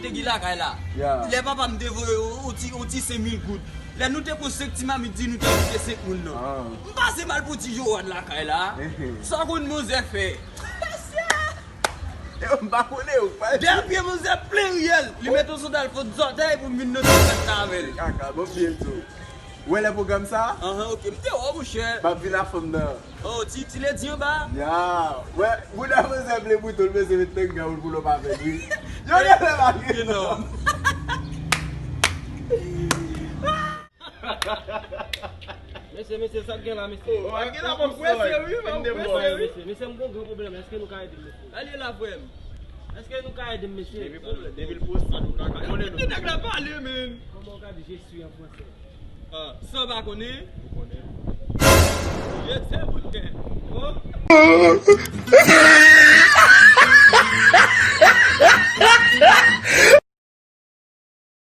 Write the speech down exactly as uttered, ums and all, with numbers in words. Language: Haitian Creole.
Te gen lakay la. Lè papa m te voye yon ti, yon ti senk mil goud. Lè nou te pran senk ti mamit di nou te envite senk moun nan. M pase m al pran ti Joanne lakay la. Sa w konn manzè fè? M pa konnen ou pa. Dèyè pye manzè plen ryèl. Li mete yon sandal fòt zòtèy pou m vin nan ti fèt la avè l. Kaka, bon byen tou. Ou wè lè pwogram sa? Anhan, ok. M te wè w, monchè. M ap vin a fanm nan. Oh, ti, ti ledi anba? Ya. Wè, bouda manzè ble bouton, l bezwen met tanga pou l pull up avè l, wi. Yo, gen lè pa gen non. Mesye, mesye, sa k gen la, mesye? Oh, pa gen la, pa prese, wi, pa prese, wi. Mesye, mesye, m gon gran pwoblèm. Èske nou ka ede m, mesye? Ale la, frè m. Èske nou ka ede m, mesye? Depi pwoblèm, depi l poste, nou ka, ka konnen nou. Kite nèg la pale, men. Kòman w ka di je suis an fransè? Ah, sa w pa konnen? Ou konnen. Je sais, mon frère. Oh.